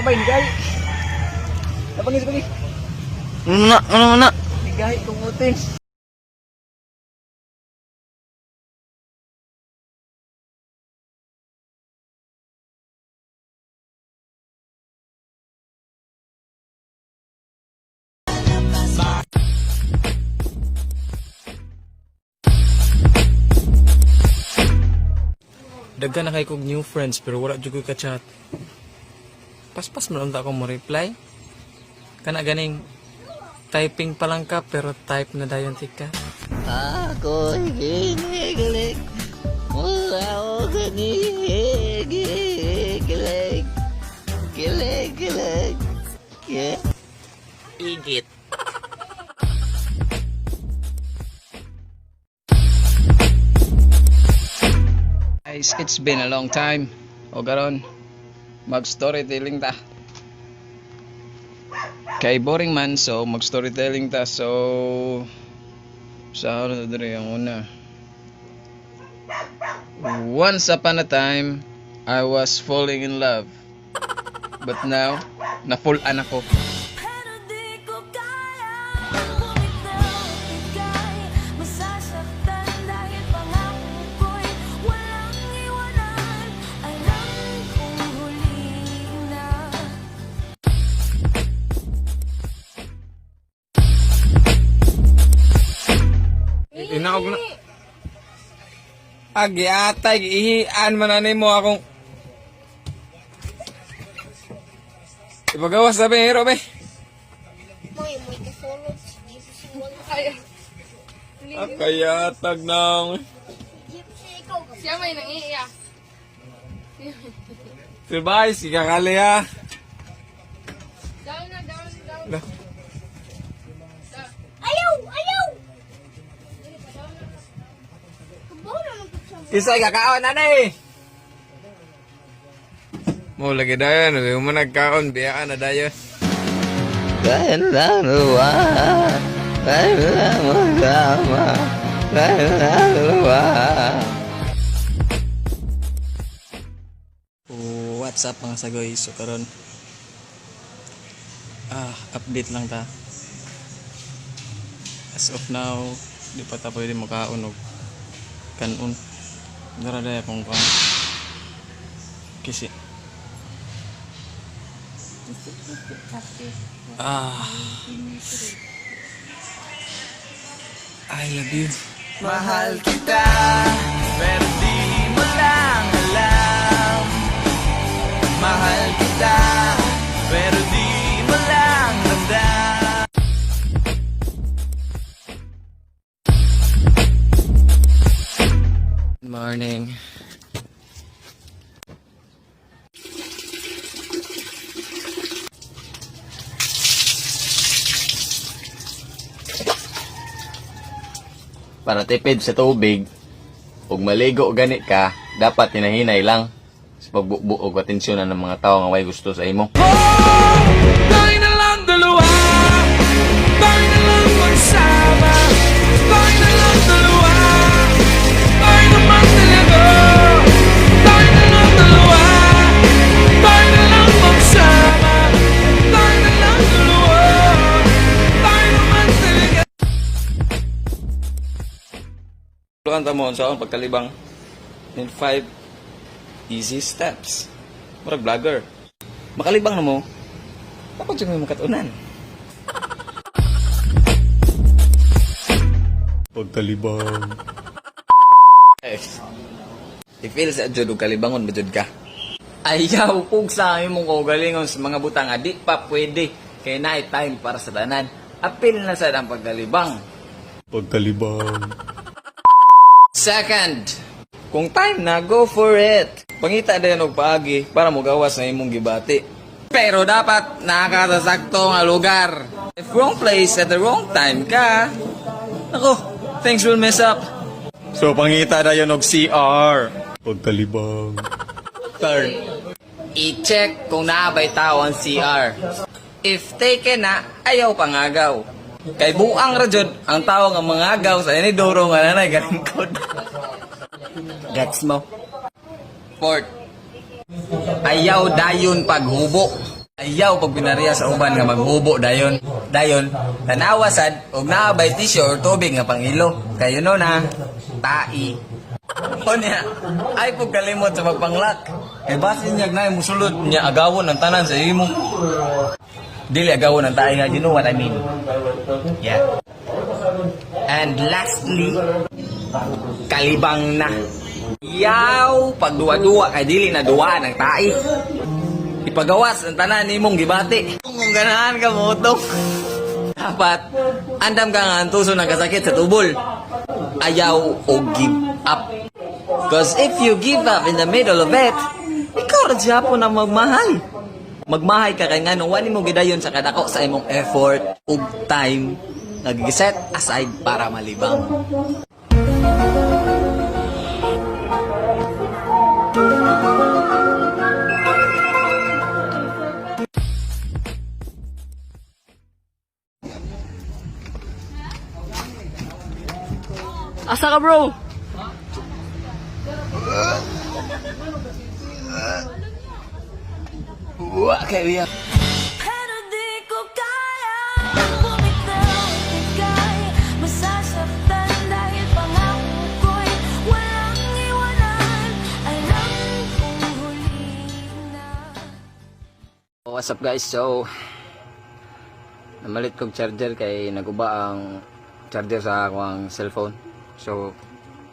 Abay, nigay. Napangis ko ni. Ano na? Ano na? Nigay kumutin. Daghan na kay kog new friends pero wala jud koy ka-chat. Paspas man unta ako mo reply. Kana ganing typing pa lang ka pero type na dayon tika. Ako'y kinikilig mula o kinikilig. Kilig, kilig. Yeah. Igit. Guys, it's been a long time. O garon, mag-storytelling ta. Kay boring man, so mag-storytelling ta. So, sa ano na diri ang una. Once upon a time, I was falling in love. But now, na-full an ako. Pero di ko kaya bumitaw. Ika'y masasaktan dahil pangako ko'y walang iwanan. Alam kong huli na. Inaog na. Agi atay giihian man ani mo akong Ipagawas na be, hero be. Moy, moy kasulod si Gypsy wala kaya. Kaya tag nang Gypsy ikaw ka. Siya may nangiiya. Sir Vice, ikakali ha. Down na, down, down. Ayaw, ayaw. Kabaw na man sa Isa ikakaon anay. Mo lagi dayon, di mo nagkaon, biyaan na dayon. Tayo lang dalawa. Tayo lang magkama. Tayo lang dalawa. What's up mga sagoy? So karon update lang ta. As of now, di pa ta pwede makaon og kanon. Dara daya kung kaon. Kisi. Ah. I love you. Mahal kita, pero di mo lang alam. Mahal kita, pero di mo lang ramdam. Good morning. Para tipid sa tubig, ug maligo gani ka, dapat hinahinay lang sa pagbubo og atensyon na ng mga tao nga way gusto sa imo. Tayo na lang dalawa. Tayo na lang magsama. Tayo na lang dalawa. Tayo naman talaga. Tayo na lang dalawa. Tayo na lang magsama. Tayo na lang dalawa. Tayo naman talaga. Tuan ta mo sa pagkalibang in 5 easy steps. Murag vlogger. Makalibang na mo. Dapat jud mo makatunan. Pagkalibang. Eh, I-feel sa jud og kalibangon ba jud ka? Ayaw pug sa imong kaugalingon sa mga butang nga di pa pwede kay naay time para sa tanan. Apil na sad ang pagkalibang. Pagkalibang. Second, kung time na, go for it. Pangita dayon og paagi para mogawas sa imong gibati. Pero dapat nakakasakto nga lugar. If wrong place at the wrong time ka, ako, things will mess up. So pangita dayon og CR. Pagkalibang. Third, i-check kung naabay tao ang CR. If taken na, ayaw pangagaw. Kay buang ra jud ang tao nga mangagaw sa inidoro nga nanay galingkod. Gets mo? Fourth, ayaw dayon paghubo. Ayaw pag pinariya sa uban nga maghubo dayon. Dayon, tanawa sad og naa bay tissue or tubig nga pangilo. Kayo no na tai. Unya, ay pag kalimot sa pagpanglak. Kay basin niya na musulod niya agawon ang tanan sa imo. Dili agawon ang tae nga, you know what I mean. Yeah. And lastly, kalibang na. Yaw, pagduwa-duwa kay dili na duwaan ang tae. Ipagawas ang tanan nimong gibati. Kung ganahan ka mo dapat andam ka nga antuso ng kasakit sa tubol. Ayaw o give up. Cause if you give up in the middle of it, ikaw ra gyapon ang magmahay. Magmahay ka kay nganong wani mo gidayon sa kadako sa imong effort ug time nga giset aside para malibang. Asa ka, bro? Wa kay uya. Pero di ko kaya bumitaw. Ika'y masasaktan dahil pangako ko'y walang iwanan. Alam kong huli na. What's up, guys? So, namalit kog charger kay naguba ang charger sa akong cellphone. So,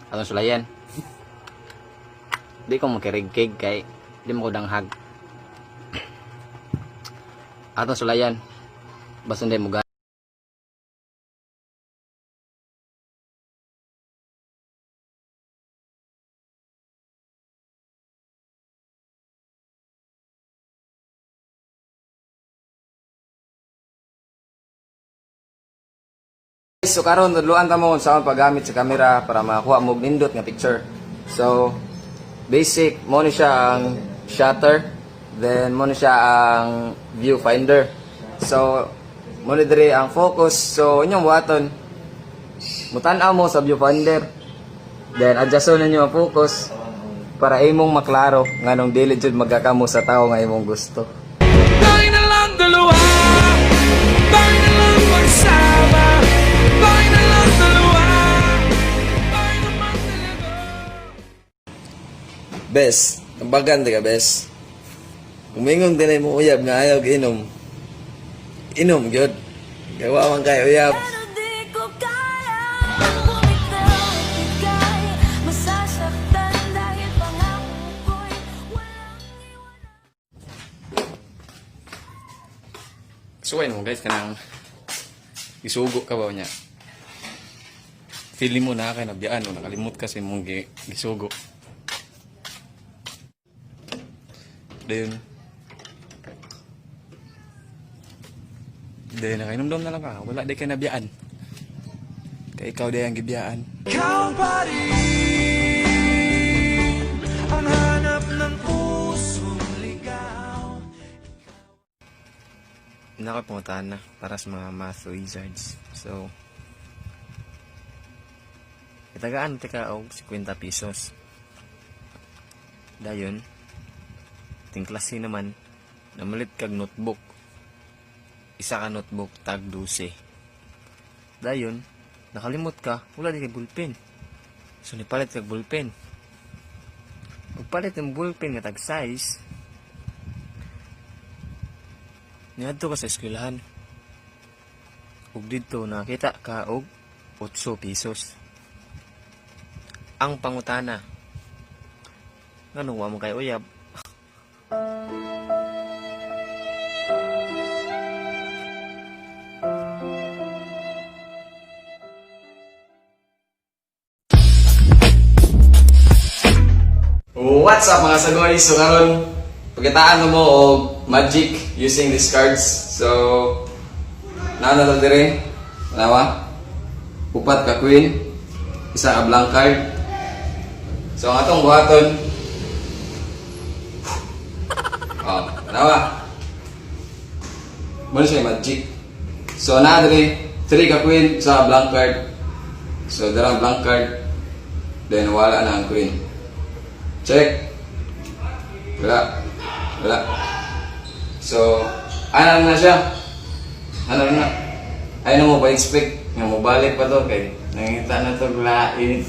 atong sulayan. Di ko makirigkig kay di mo ko danghag. Atong sulayan. Basta hindi mo. So karon tudloan ta mo sa paggamit sa kamera para makakuha mo og nindot nga picture. So basic mo ni siya ang shutter, then mo ni siya ang viewfinder. So mo ni diri ang focus. So inyong buhaton, mutan-aw mo sa viewfinder. Then adjuston ninyo ang focus para imong maklaro nganong dili jud magkakamo sa tawo nga imong gusto. Tayo na lang dalawa. Tayo na lang magsama. Tayo na lang dalawa. Tayo naman talaga. Bes, tambagan di ka, bes. Umingon din mo uyab nga ayaw giinom. Inom gyud. Gawa man kay uyab. Pero di ko kaya bumitaw. Ika'y masasaktan dahil pangako ko'y walang iwanan. Suway mo guys kanang isugo ka ba niya. Feeling mo na kay nabiyaan o nakalimot ka sa imong gisugo. Dayon. Dayon nakainomdom na lang ka. Wala di kay nabiyaan. Kay ikaw day ang gibiyaan. Ikaw pa rin ang hanap ng pusong ligaw. Nakapuntahan na para sa mga math wizards. So, itagaan tika og 50 pesos. Dayon, ting klase naman, namalit kag notebook. Isa ka notebook, tag 12. Dayon, nakalimot ka, wala di kay bullpen. So, nipalit kag bullpen. Pagpalit ng bullpen nga tag size, niadto ka sa eskwelahan. Ug didto nakita ka og 8 pesos. Ang pangutana, nganong wa mo kay uyab? What's up, mga sagoy? So karon pagkitaan mo og magic using these cards. So naa na to dire. Tanawa. Upat ka queen, isa ka blank card. So ang atong buhaton. Oh, tanawa. Mo ni siya magic. So naa dire 3 ka queen, isa ka blank card. So dara ang blank card. Then wala na ang queen. Check. Wala. Wala. So, ano na siya? Ano na? Ay na mo pa-expect nga mobalik pa to kay nangita na to lain.